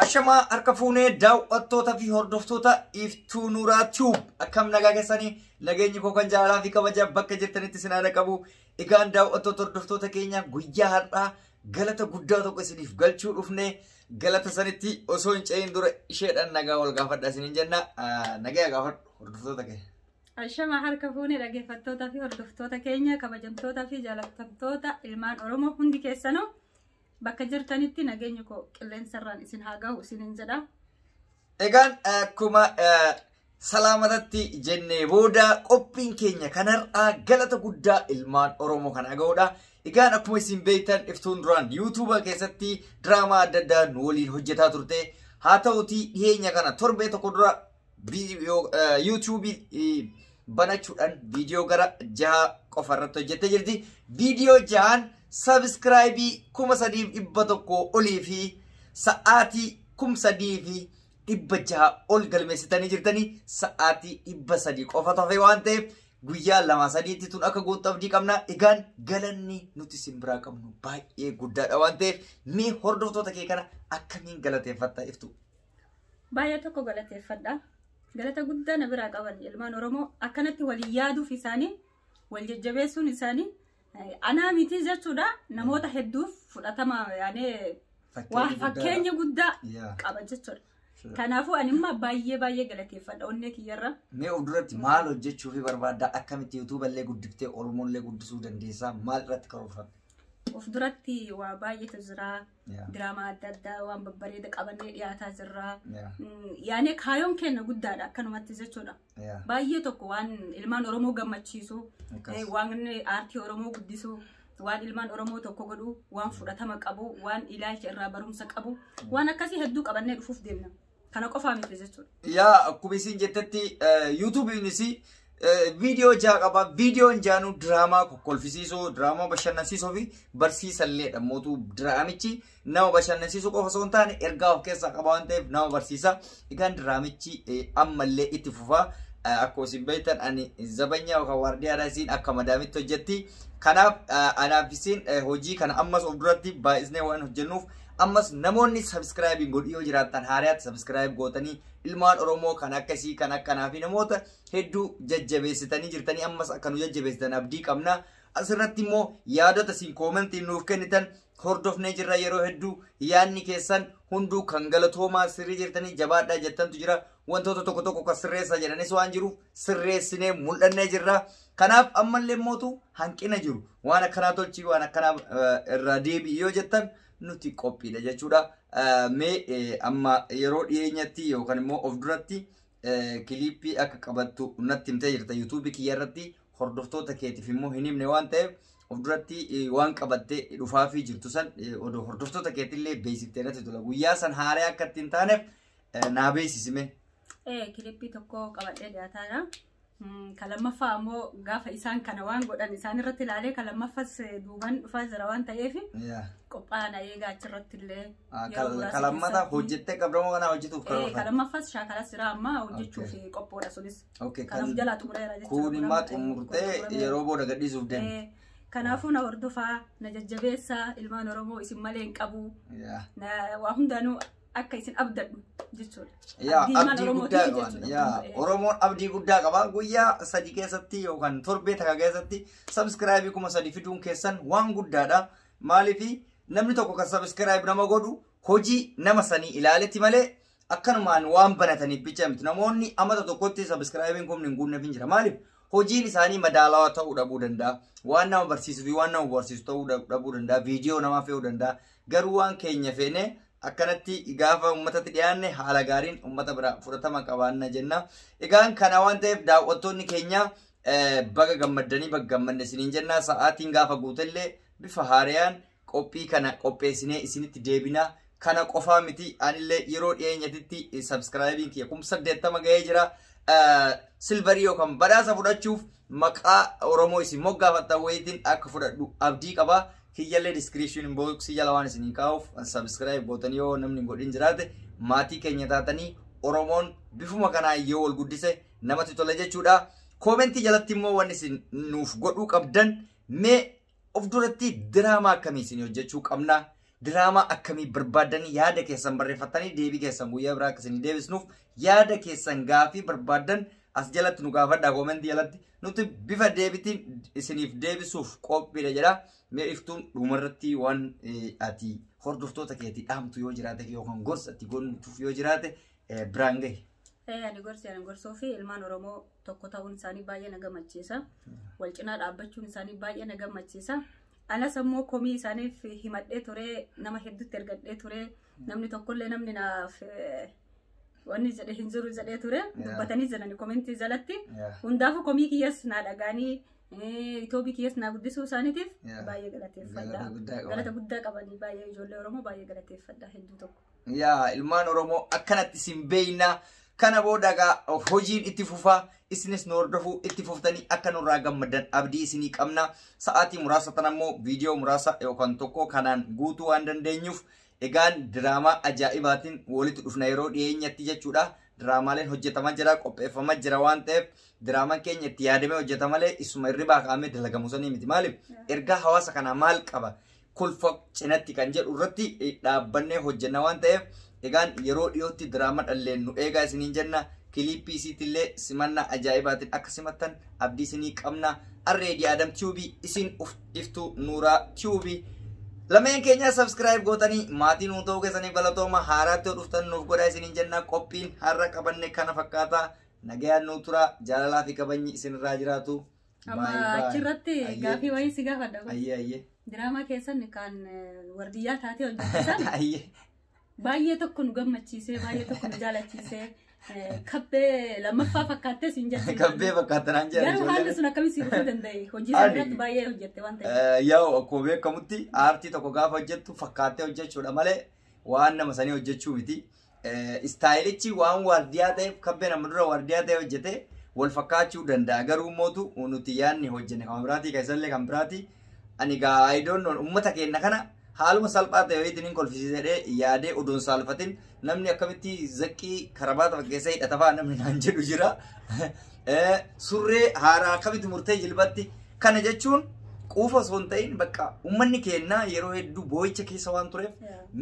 Ashamaa harka fuunee daawwattoota fi hordoftoota Iftuu Nuuraa Tube, akkam nagaa keessanii? Nageenyi koo kan jaalalaa fi kabaja bakka jirtanitti isin haala qabu. Egaan daawwattoota, hordoftoota keenya, guyyaa har'aa galata guddaa tokko isiniif galchuu dhufne. Galata sanitti osoo hin ce'in dura isheedhaan nagaa wal gaafadha isiniin jenna. Nagaa gaafadhu hordoftoota keenya. Ashamaa harka fuunee dhaggeeffattootaa fi hordoftoota keenya, kabajamtootaa fi jaalatamtoota ilmaan Oromoo hundi keessanuu, bakka jirtanitti nageenyi koo qilleensarraan isin haa gahu isiniin jedha. Egaan akkuma salaamatatti jennee booda, qophiin keenya kanarraa galata guddaa ilmaan Oromoo kana ga'uudha. Egaan akkuma isin beektan, Iftuun duraan YouTube keessatti diraamaa adda addaa nu waliin hojjetaa turte. Haa ta'utii dhiyeenya kana torbee tokko dura YouTube banachuudhaan viidiyoo gara 6 qofa irratti hojjettee jirti. Viidiyoo jahaan subscribe 3,100 olii fi sa'aatii 3,600 ol galmeessitanii jirtanii. Sa'aatii 300 qofa tafe waan ta'eef guyyaa lama sadiitti tun akka guutuu abdii qabna. Egaan galanni nuti isin biraa qabnu baay'ee guddaadha waan ta'eef, mee hordoftoota kee kana akkamiin galateeffatta, Iftu? Baay'ee tokko galateeffadha. Galata guddaa na biraa qaban ilmaan Oromoo. Akkanatti walii yaaduuf isaanii, wal jajjabeessuun isaanii anaa miti jechuudha, namoota hedduuf fudhatama yaanee waa fakkeenya guddaa qaba jechuudha. Kanaafuu ani immoo baay'ee baay'ee galateeffadha onnee kiyyarra. Mee of duratti maal hojjechuu fi barbaadda? Akkamitti YouTubeallee guddiftee Oromollee guddisuu dandeessaa? Maal irratti karoorfatte? Of duratti waa baay'eetu jira. Diraamaa adda addaa waan babbareeda qabannee dhiyaataa jirra. Yaanee kaayoon keenya guddaadha akkanumatti jechuudha. Baay'ee tokko waan ilmaan Oromoo gammachiisu, waan aartii Oromoo guddisu, waan ilmaan Oromoo tokko godhu, waan fudhatama qabu, waan ilaalcha irraa barumsa qabu, waan akkasii hedduu qabannee dhufuuf deemna. Kana qofaa miti jechuudha. Yaa, akkuma isin jettetti YouTubeiinis viidiyoo 6 qaba. Viidiyoon jaanuu diraamaa kokkolfisiisoo, diraamaa bashannansiisoo fi barsiisalleedha. Mootuu diraamichi nama bashannansiisuu qofa osoo hin taane ergaa of keessaa qaba waan ta'eef nama barsiisa. Egaan diraamichi ammallee itti fufaa. Akkuma isin beektan, ani zabanyaa yookaan waardiyaadha, isiin akka madaamitti hojjetti. Kanaaf anaaf isin hojii kana ammas of duratti baay'isnee waan hojjennuuf, ammas namoonni subscribe godhii yoo jiraattan, haaraatti subscribe gootanii ilmaan Oromoo kan akkasii kan akkanaa fi namoota hedduu jajjabeessitanii jirtanii, ammas akka nu jajjabeessitan abdii qabna. Asirratti immoo yaadota isin commentiin nuuf kennitan hordofnee jirra. Yeroo hedduu yaadni keessan hunduu kan galatoomaa, sirrii jirtanii, jabaadhaa jettantu jira. Wantoota tokko tokko kan sirreessaa jedhanis waan jiruuf sirreessinee mul'annee jirra. Kanaaf ammallee mootu hanqina jiru waan akkanaa tolchii, waan akkanaa irraa deebi'i yoo jettan nuti qophiidha jechuudha. Mee amma yeroo dhiyeenyatti yookaan immoo of duratti clip akka qabattu natti himtee jirta YouTube kiyya irratti. Hordoftoota keetiif immoo hin himne waan ta'eef, of duratti waan qabattee dhufaafii jirtu san odoo hordoftoota keetillee beeksiftee natti tola. Guyyaa san haaree akka ittiin taaneef naa beeksisime. Clip tokko qabadhee dhiyaataadha. Kan lammaffaa ammoo gaafa isaan kana waan godhan isaan irratti ilaalee kan lammaffas duuban dhufaa jira waan ta'eef qophaa'ana eegaa achirratti illee. Kan lammataa hojjettee qabdamoo kanaa hojjetuuf karoorfatte? Kan lammaffaas shaakalas jira, amma hojjechuuf qophoodha sunis. Kanaaf jalaa xumureera jechuudha. Kun immoo xumurtee yeroo booda gadhiisuuf deemte. Kanaafuu na hordofaa, na jajjabeessaa, ilmaan Oromoo isin malee hin qabu. Waa hundaanuu akka isin abdadhu jechuudha. Yaa, abdii guddaa qaban. Yaa, Oromoon abdii guddaa qaba. Guyyaa 3 keessatti yookaan torbee takka keessatti subscribe 3,000 fiduun keessan waan guddaadha. Maaliif, namni tokko kan subscribe nama godhu hojii nama sanii ilaaletti malee akkanumaan waan banataniif bicha miti. Namoonni amata tokkotti subscribeiin kumni hin guunneef hin jira. Maaliif? Hojiin isaanii madaalawaa ta'uu dhabuu danda'a. Waan nama barsiisuu fi waan nama barsiisu ta'uu dhabuu danda'a. Viidiyoo namaa fe'uu danda'a. Garuu waan keenya feene akkanatti gaafa uummatatti dhiyaanne haala gaariin uummata bira fudhatama qabaanna jenna. Egaan kana waan ta'eef, daawwattoonni keenya, baga gammaddanii, baga gammadne isiniin jenna. Sa'aatiin gaafa guutellee bifa haarayaan qophii kana qopheessinee isinitti deebina. Kana qofaa miti, anillee yeroo dhiyeenyatitti subscribeiin kiyya 80,000 ga'ee jira. Silver yookaan badhaasa fudhachuuf maqaa Oromoo isin moggaafattan wayiitiin akka fudhadhu abdii qaba. Kiyyallee description box jala waan isinii kaa'uuf, subscribe gootanii yoo namni hin godhin jiraate maatii keenya taatanii, Oromoon bifuma kanaan yoo wal guddise namatti tola jechuudha. Comment jalatti immoo wanni isin nuuf godhuu qabdan, mee of duratti diraamaa akkamii isin hojjechuu qabna? Diraamaa akkamii barbaaddanii yaada keessan barreeffattanii deebii keessan guyyaa biraa akka isinii deebisnuuf yaada keessan gaafii barbaaddan as jalatti nu gaafadhaa koomentii jalatti nuti bifa deebitiin isiniif deebisuuf qophiidha jedha. Mee iftuun dhumarratti waan ati hordoftoota keetii dhaamtu yoo jiraate yookaan gorsa ati gontuuf yoo jiraate biraan gahi. Ani gorsi ani gorsuu fi ilmaan Oromoo tokko ta'uun isaanii baay'ee na gammachiisa. Wal cinaa dhaabbachuun isaanii baay'ee na gammachiisa. Anas ammoo komii isaaniif himadhee ture, nama hedduutti ergadhee ture, namni tokkollee namni naaf wanni jedhe hin jiru jedhee ture, dubbatanii jirani komentii jalatti. Hundaafuu komii kiyyas naa dhagaanii Itoobii kiyyas naa guddisuu isaaniitiif baay'ee galateeffadha. Galata guddaa qabanii baay'ee ijoollee Oromoo baay'ee galateeffadha hedduu tokko. Yaa ilmaan Oromoo akkanatti isin beeyna. Kana booda egaa hojiin itti fufaa isinis nu hordofuu itti fuftanii akka nurraa gammaddan abdii isinii qabna. Sa'aatii muraasa tan ammoo viidiyoo muraasa yookaan tokko kanaan guutuu waan dandeenyuuf egaan diraamaa ajaa'ibaatiin walitti dhufna yeroo dhiyeenyatti jechuudha. Diraamaaleen hojjetamaa jira qopheeffamaa jira waan ta'eef diraamaan keenya itti yaadamee hojjeta malee isuma hirribaa kaa'amee dalagamu sanii miti. Maaliif ergaa hawaasa kanaa maal qaba kolfa cinatti kan jedhu irratti dhaabbannee hojjenna waan ta'eef egaan yeroo dhiyootti diraama dhalleen nu eegaa isiniin jenna. Kiliippii isiitillee simannaa ajaa'ibaatiin akka simattan abdii isinii qabna. Arreedii Adam Tube isin iftuu Nuuraa Tube. Lameen keenya subscribe gootanii maatii nuu ta'uu keessanii galatooma haaraatti yoo dhuftan nuuf godhaa isiniin jenna. Qophiin har'a qabanne kana fakkaata. Nagayaan nuu tura. Jaalalaa fi kabajni isinirraa jiraatu. Amma achirratti gaafii wayii si gaafadha. Ayyee ayyee. Diraamaa keessan kan wardiyyaa taatee hojjetan. Ayyee. Baay'ee tokko nu gammachiisee baay'ee tokko nu jaalachiisee kabbee lammaffaa fakkaattee siin jette. Kabbee fakkaattanaan jedhan. Garuu haalli sun akkamiin si dhufuu danda'e? Hojii sana irratti baay'ee hojjette waan ta'eef. Yaa'u akkuma beekamutti aartii tokko gaafa hojjettu fakkaattee hojjechuudha malee waan nama sanii hojjechuu miti. Istaayilichi waan waardiyaa ta'eef kabbee nama dura waardiyaa ta'e hojjete wal fakkaachuu danda'a. Garuu mootu nuti yaadni hojjenne kan biraatii kan isallee kan biraatii. Ani gaa I don't know uummata keenya kana haaluma salphaa ta'e wayiitiin hin kolfisiisedhee yaadee odoon saalfatin namni akkamitti zaqqii karabaata fakkeessee hidhata fa'aa namni naan jedhu jira. Surree haaraa akkamitti murtee jilbatti kana jechuun quufa osoo hin ta'in bakka uummanni keenya yeroo hedduu boo'icha keessa waan tureef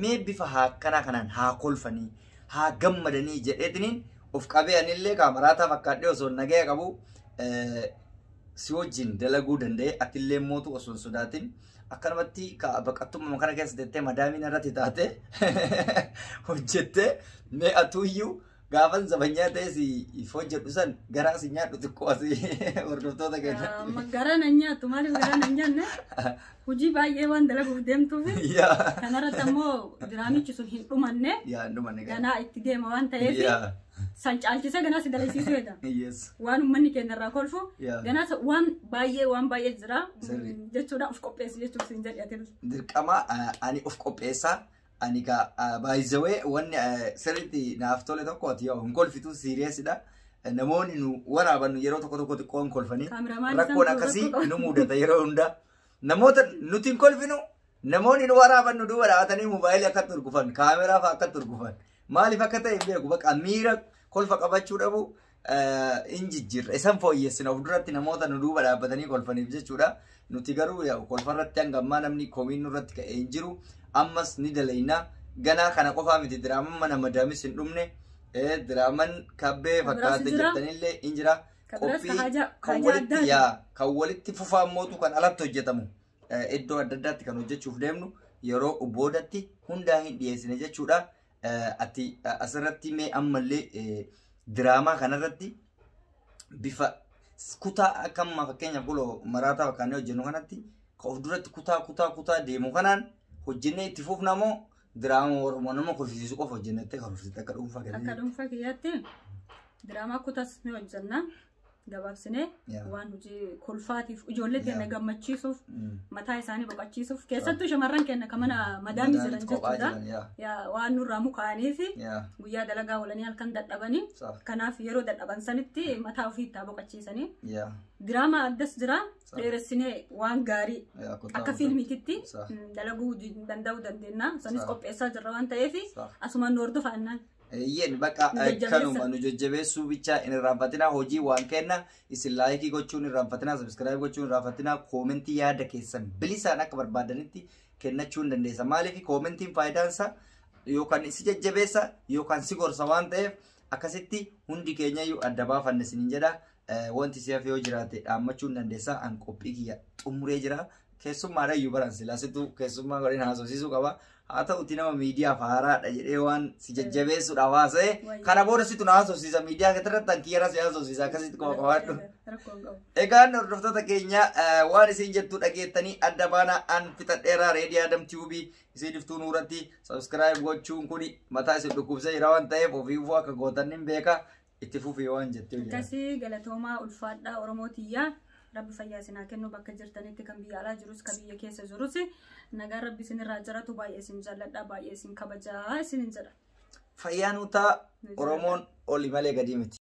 mee bifa akkanaa kanaan haa kolfanii haa gammadanii jedheetiniin of qabee anillee kaameraataa fakkaadhee osoo nagaya qabu si wajjin dalaguu danda'e atillee mootu osoo hin sodaatin. Akkanumatti baqattummaa kana keessa teettee madaamiin irratti taate hojjettee mee atuuyyuu gaafan zabanyaa ta'e si hojjedhu san garaa si nyaadhu xiqqoo asii hordoftoota keenya. Garaa nan nyaattu maaliif garaa nan nyaanne hojii baay'ee waan dalaguuf deemtuuf kanarratti ammoo diraamichi sun hin dhumanne ganaa itti deema waan ta'eef san caalchisee ganaa si dalagsiisuu jedha. Waan uummanni keenya irraa kolfu ganaa waan baay'ee jira jechuudha of qopheessi jechuuf siin jedhe ati. Dirqama ani of qopheessaa. Ani gaa baay'isawee wanni sirriitti naaf tole tokko ati yoo hin kolfitu siiriyeesidha. Namoonni nu waraabannu yeroo tokko tokko xiqqoo hin kolfanii rakkoon akkasii nu mudata yeroo hundaa. Namoota nuti hin kolfinu namoonni nu waraabannu duuba dhaabbatanii moobaayilii akkatti urgufan kaameraa fa'aa akkatti urgufan maaliif akka ta'e hin beeku bakka miira kolfa qabachuu dhabu hin jijjiirra isan fooyyessina of duratti namoota nu duuba dhaabbatanii kolfaniif jechuudha. Nuti garuu kolfarratti hanga ammaa namni komiin nurratti ka'ee hin jiru. Ammas ni dalaynaa ganaa kana qofaa miti diraaman mana madaamis hin dhumne diraaman kabbee fakkaate jettanillee hin jira. Qophii kan walitti fufaa mootu kan alatti hojjetamu iddoo adda addaatti kan hojjechuuf deemnu yeroo boodatti hundaa hin dhiyeessine jechuudha. Ati asirratti mee ammallee diraamaa kanarratti bifa kutaa akka ammaa fakkeenyaaf goloo maraataa fakkaannee hojjennu kanatti kan of duratti kutaa kutaa kutaa deemu kanaan hojjennee itti fufna moo diraamaa Oromoo nama kolfisiisu qofa hojjennettee karoorsitte akka dhuunfaa keessatti? Akka dhuunfaa kiyyaatti diraamaa kutas ni hojjenna. Gabaabsinee waan hojii kolfaatiif ijoollee keenya gammachiisuuf mataa isaanii boqochiisuuf keessattuu shamarran keenya kan mana madaamii jiran jechuudha. Waan nurraa mukaa'anii fi guyyaa dalagaa oolanii halkan dadhabanii kanaaf yeroo dadhaban sanitti mataa ofii itti boqochiisanii. Diraamaa addas jira dheeressinee waan gaarii akka fiilmiititti dalaguu danda'uu dandeenya. Sanis qopheessaa jirra waan ta'eef asumaan nu hordofaa jennaan. Iyyeen bakka kanuma nu jajjabeessuu bicha hin irraanfatinaa hojii waan kenna isin laayikii gochuun hin irraanfatinaa sabiskiraayib gochuun hin irraanfatinaa koomentii yaada keessan bilisaan akka barbaadanitti kennachuu hin dandeessa. Maaliif koomentiin faayidaan isaa yookaan si jajjabeessa yookaan si gorsa waan ta'eef akkasitti hundi keenyayyuu adda baafanne isiniin jedha. Wanti si hafe yoo jiraate dhaammachuu hin dandeessa. An qophii kiyya xumuree jira. Keessummaadha iyyuu baran silaasitu keessummaa godheen haasofsiisuu qaba. Haa ta'uti nama miidiyaaf haaraadha jedhee waan si jajjabeessuudhaaf haasa'e. Kana booda situ na haasofsiisa miidiyaa irratti an kiyyara si haasofsiisa akkasitti qofa qabaadhu. Rakkoo hin qabu. Egaan hordoftoota keenya waan isin jettu dhageettanii adda baanaa an fixadheeraa Reedii Adam TV isin iftuu nuuratti subscribe gochuun kun mataa isin dhukkubsee jira waan ta'eef ofiifuu akka gootan hin beeka itti fufii waan jettee jira. Akkasii galatoomaa ulfaadhaa Oromoo tiyyaa. Rabbi fayyaa isin haa kennu bakka jirtanitti kan biyya alaa jirus kan biyya keessa jirus nagaan Rabbi isin irraa jiratu baay'ee isin jaalladha baay'ee isin kabajaa isinin jedha. Fayyaa nutaa Oromoon oli malee gadi miti.